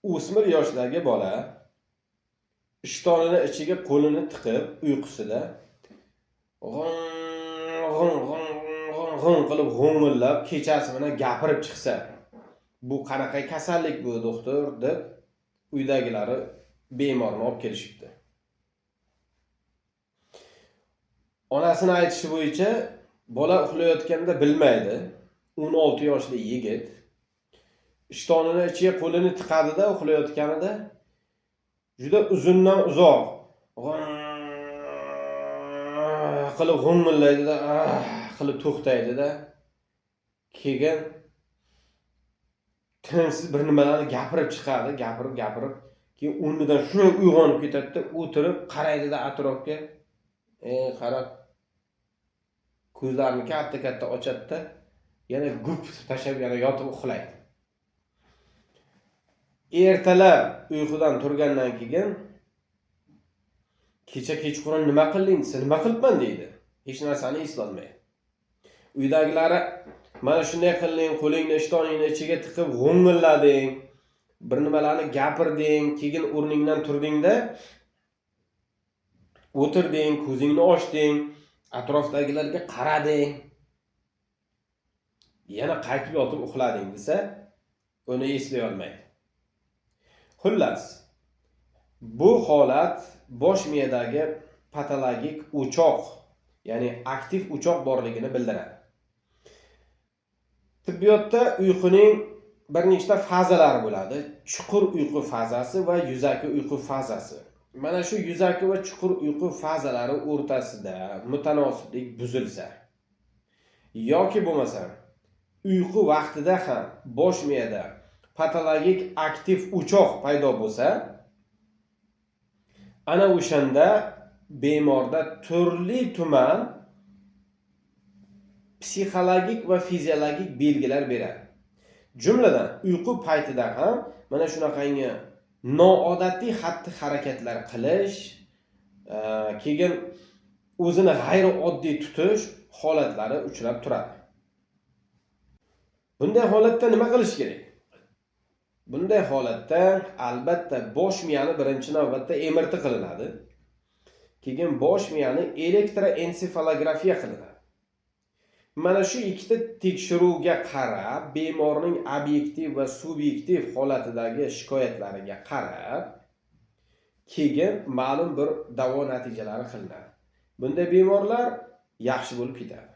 O'smir yoshdagi bola ishtonini ichiga qo'lini tiqib uyqusida g'ing g'ing g'ing g'ing g'ing qilib g'o'ng'illab kechasi bilan gapirib chiqsa, bu qanaqa kasallik bu, doktor, deb uydagilari bemorni olib kelishibdi. Onasini aytishi bo'yicha bola uxlayotganda bilmaydi. 16 yoshli yigit ishtonini ichiga qo'lini tiqadida uxlayotganida juda uzundan uzoq qilib g'o'ng'illaydida, qilib to'xtaydida, keyin tinimsiz bir nimalarni gapirib chiqadi, gapirib gapirib, keyin o'rnidan shunday uyg'onib ketadida, o'tirib qaraydida atrofga, qarab ko'zlarini katta katta ochadida, yana gup tashlab yana yotib uxlaydi. Ertalab uyqudan turgandan keyin kecha kechqurun nima qilding desa, nima qilibman deydi. Hech narsani eslolmaydi. Uydagilari mana shunday qilding, qo'lingni ishtoningni ichiga tiqib g'o'ng'illading, bir nimalarni gapirding, keyin o'rningdan turdingda o'tirding, ko'zingni ochding, atrofdagilarga qarading, yana qaytib yotib uxlading desa, uni eslay olmaydi. Xullas, bu holat bosh miyadagi patologik o'choq, ya'ni aktiv o'choq borligini bildiradi. Tibbiyotda uyquning bir nechta fazalari bo'ladi. Chuqur uyqu fazasi va yuzaki uyqu fazasi. Mana shu yuzaki va chuqur uyqu fazalari o'rtasida mutanosiblik buzilsa yoki bo'lmasa uyqu vaqtida ham bosh miyada patologik aktiv o'choq paydo bo'lsa, ana o'shanda bemorda turli tuman psixologik va fiziologik belgilar beradi. Jumladan, uyqu paytida ham mana shunaqangi noodatiy xatti-harakatlar qilish, keyin o'zini g'ayrioddiy tutish holatlari uchrab turadi. Bunday holatda nima qilish kerak? Bunday holatda albatta bosh miyani birinchi navbatda MRT qilinadi. Keyin bosh miyani elektroensefalografiya qilinadi. Mana shu ikkita tekshiruvga qarab, bemorning obyektiv va subyektiv holatidagi shikoyatlariga qarab, keyin ma'lum bir davo natijalari qilinadi. Bunday bemorlar yaxshi bo'lib ketadi.